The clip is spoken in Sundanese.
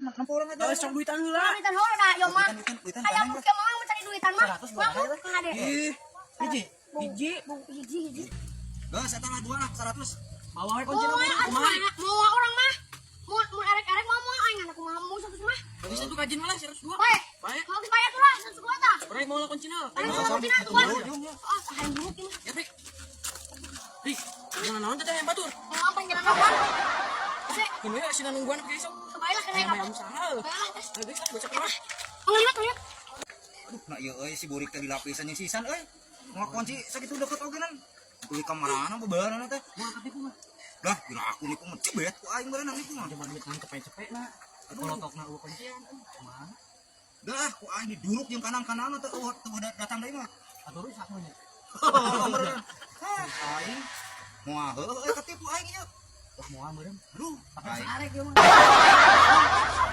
Nempo urang aja. Oh, sok duitan heula. Duitan heula da ieu mah. Duitan, duitan, Hayang duitan. ke mah mencari duitan mah. 100 Ngamuk lah. kade. Ih, hiji. Hiji. Bung hiji hiji. Geus eta lah dua lah 100. Bawa we kuncina Moal mah. atuh Kumaha? moal urang mah. Mun mun erek-erek mah moal aing anak kumaha mau 100 mah. Bagus itu kajin malah 102. Bae. Bae. Mau geus bayar tuh lah 102 tah. Rek mau lah kuncina. Aing mau kuncina tuh. Ah, hayang buruk ini. Ya, Prik. Prik, jangan naon teh yang batur. Mau apa jalan apa? Sik, Kuno ya sina nungguan pakai isok. kebae lah kena Ayam apa. ayam saha. Bae lah tes. Ayo geus lah gocap lah. Ngeliwat ngeliwat. Aduh, nah ieu euy si burik teh dilapisan jeung sisan euy. Ngakunci sakitu deket oge nan. Tuluy ka marana bebaranna teh. Mau katipu mah. Lah, kira aku nipu mah cebet ku aing berenang nipu mah. Coba duit nang cepet-cepet lah. Kolotokna eueuh kuncian. Kumaha? Dah, ku aing diduruk jeung kanan-kanan teh eueuh teu datang deui mah. Atuh rusak mah nya. Beneran. Hah, aing moal heueuh katipu aing ieu. Wah, moal meureun. Aduh, Tapi aing. arek ieu mah.